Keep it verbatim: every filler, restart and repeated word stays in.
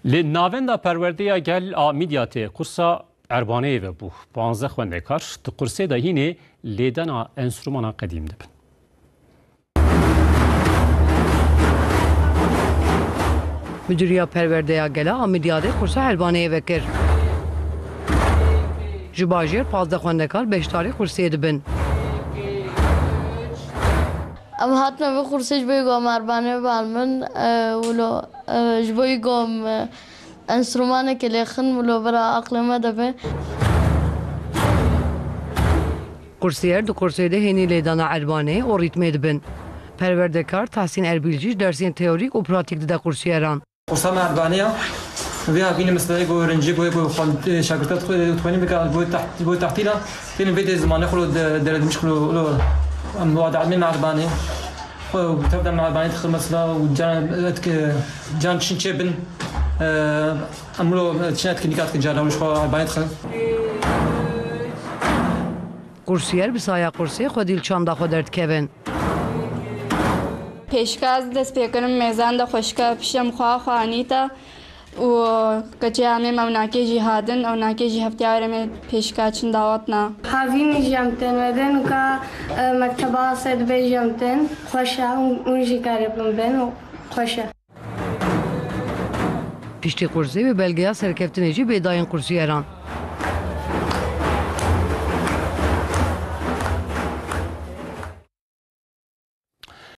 Li Navenda Perwerdeya Gel a Midyatê qursa Erbaneyê ve bû. Panzdeh xwendekar di qursê de hînê lêdana enstrûmana qedîm dibin. Midiriya Perwerdeya Gela a Midyadê qursa Erbaneyê vekir. Ji bajêr pazdeh xwendekar beşdarî qursiyê dibin. Em hatine vê qursê ji bo ku em Erbanê bibin, e, wilo, e, ji bo ku em, e, enstrûmanekê lêxin wilo bira aqlê me de be. Qursiyer di qursê de hênî lêdana Erbanê û rîtmê dibin. Perwerdekar Tahsîn Erbîl jî dersên teorîk û pratîk dide qursiyeran. Qursa me Erbanê ya. Vê havînê mesela ku öğrenci boy boy xwend, e, şagirta dixwe-, dixwînî bike, boy taht-, boy tahtîla. Têne vê dê zimanê xwe lo de-, deredimîş xwe lo, lo, em wada ilmê me Erbanê. Xwe tev de me Erbanê dixwe mesela û can, e, can çin çê bin. E, em lo, e, çin etkinlîka dikin, cara xwe Erbanê dixwe. Qursiyer bi saya qursê xwedî li çanda xwe derdikevin. Pêşka ez dest pê kirim mêzan de xweşika piştem xwe xwe anîta û keçê Amê me ewnakê jî hatin, ewnakê jî heftiya were me pêşka çin dawetna. Havînî jî em tên me dên û ka, e, mekteba asê dibê jî em tên. Xweş e, hûn, hûn jî karê bin bên û xweş e. Piştî qursê bi belgeya serkeftinê jî bê dayîn qursiyeran.